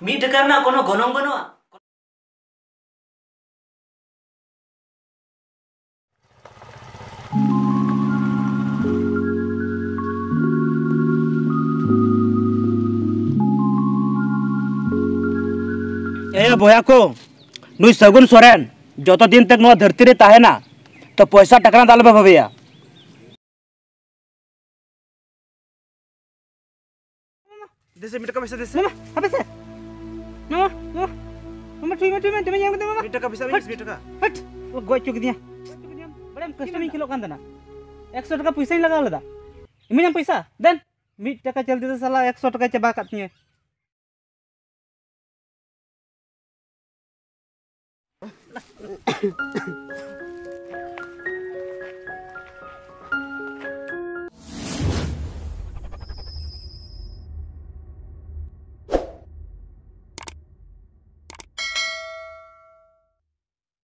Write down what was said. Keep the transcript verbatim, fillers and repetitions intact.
ᱢᱤᱫ ᱴᱟᱠᱟ ᱨᱮᱱᱟᱜ ᱠᱳᱱᱳ ᱜᱚᱱᱚᱝ ᱵᱟᱹᱱᱩᱜᱼᱟ᱾ ᱮᱭᱟ ᱵᱚᱭᱦᱟ ᱠᱚ, ᱱᱩᱭ ᱥᱟᱹᱜᱩᱱ ᱥᱚᱨᱮᱱ ᱡᱚᱛᱚ ᱫᱤᱱ ᱛᱮ ᱱᱚᱣᱟ ᱫᱷᱟᱹᱨᱛᱤ ᱨᱮ ᱛᱟᱦᱮᱱᱟ, ᱛᱚ ᱯᱚᱭᱥᱟ ᱴᱟᱠᱟ ᱨᱮᱱᱟᱜ ᱫᱚ ᱟᱞᱚᱯᱮ ᱵᱷᱟᱵᱮᱭᱟ᱾ ᱫᱮᱥᱮ, ᱢᱤᱫ ᱴᱟᱠᱟ ᱯᱚᱭᱥᱟ ᱫᱮᱥᱮ᱾ ᱢᱟᱢᱟ, ᱦᱟᱯᱮ ᱥᱮ᱾ ᱢᱟᱢᱟ, ᱢᱟᱢᱟ᱾ ᱢᱟᱢᱟ, ᱴᱷᱩᱭ ᱢᱮ, ᱴᱷᱩᱭ ᱢᱮ, ᱫᱚᱢᱮ ᱧᱟᱢ ᱠᱮᱫᱟ, ᱢᱟᱢᱟ᱾ ᱢᱤᱫ ᱴᱟᱠᱟ ᱯᱚᱭᱥᱟ, ᱦᱟᱴ᱾ ᱢᱤᱫ ᱴᱟᱠᱟ᱾ ᱦᱟᱴ᱾ ᱚ, ᱜᱚᱡ ᱦᱚᱪᱚ ᱠᱤᱫᱤᱧᱟ᱾ ᱵᱟᱲᱟᱭᱟᱢ, ᱠᱟᱥᱴᱚᱢ ᱤᱧ ᱠᱷᱮᱞᱳᱜ ᱠᱟᱱ ᱛᱟᱦᱮᱱᱟ᱾ ᱮᱠᱥᱚ ᱴᱟᱠᱟ ᱯᱚᱭᱥᱟᱧ ᱞᱟᱜᱟᱣ ᱞᱮᱫᱟ᱾ ᱤᱢᱟᱹᱧᱟᱢ ᱯᱚᱭᱥᱟ? ᱫᱮᱱ᱾ ᱢᱤᱫ ᱴᱟᱠᱟ ᱪᱟᱞᱛᱤ ᱛᱮ ᱥᱟᱞᱟ ᱮᱠᱥᱚ ᱴᱟᱠᱟᱭ ᱪᱟᱵᱟ ᱟᱠᱟᱫ ᱛᱤᱧᱟᱹ᱾